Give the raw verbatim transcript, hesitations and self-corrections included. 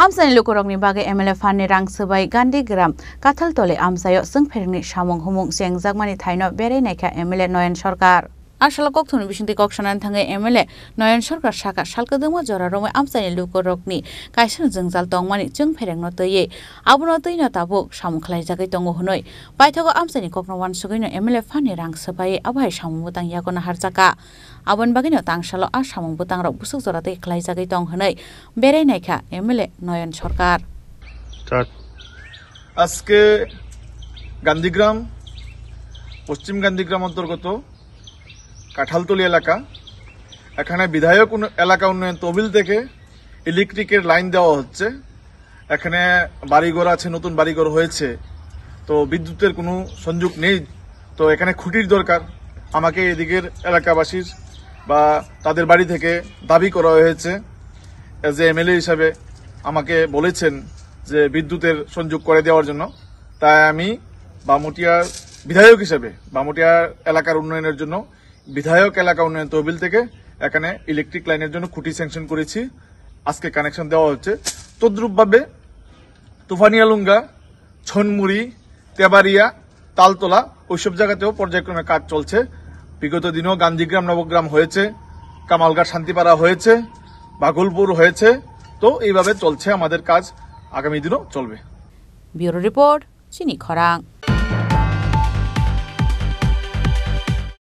Amchaini lukurokni bagwi M L A phanni rang swbai Gandhigram Kathaltoli amchaio chwngpherengni samung humung chengjakmani thaino berai naikha M L A Noyon Sarkar. A salo kokthumni bisingtwi kok sanani thangwi M L A Noyon Sarkar sakha, sal kwdwngma jora romwi amchaini lukurokni kaisano jwngjal tongmani chwngpherengno twiwi abono twino tabuk samung khlaijagwi tongo hwnwi. Paithago amchaini kokno uansugwino M L A phanni rang swbaiwi abohai samung bwtang yago naharjakha. Aboni bagwino tangsalo a samung bwtangrok bwswk jora twi khlaijagwi tong hwnwi berai naikha M L A Noyon Sarkar. আজকে গান্ধীগ্রাম, পশ্চিম গান্ধীগ্রাম অন্তর্গত কাঠালতলি এলাকা, এখানে বিধায়ক উন্ন-, এলাকা উন্নয়ন তহবিল থেকে ইলেকট্রিকের লাইন দেওয়া হচ্ছে। এখানে বাড়িঘর আছে, নতুন বাড়িঘর হয়েছে, তো বিদ্যুতের কোনো সংযোগ নেই। তো এখানে খুঁটির দরকার। আমাকে এদিকের এলাকাবাসীর বা তাদের বাড়ি থেকে দাবি করা হয়েছে, এজ এ এমএলএ হিসাবে আমাকে বলেছেন যে বিদ্যুতের সংযোগ করে দেওয়ার জন্য। তাই আমি বামুটিয়ার বিধায়ক হিসেবে বামুটিয়া এলাকার উন্নয়নের জন্য বিধায়ক এলাকা উন্নয়ন তহবিল থেকে এখানে ইলেকট্রিক লাইনের জন্য খুঁটি স্যাংশন করেছি। আজকে কানেকশন দেওয়া হচ্ছে। তদ্রূপভাবে তুফানিয়ালুঙ্গা, ছনমুড়ি, তেবাড়িয়া, তালতলা, ওইসব জায়গাতেও পর্যায়ক্রমে কাজ চলছে। বিগত দিনেও গান্ধীগ্রাম নবগ্রাম হয়েছে, কামালঘাট শান্তিপাড়া হয়েছে, বাগলপুর হয়েছে। তো এইভাবে চলছে আমাদের কাজ, আগামী দিনও চলবে। Bureau Report, Chini Khorang.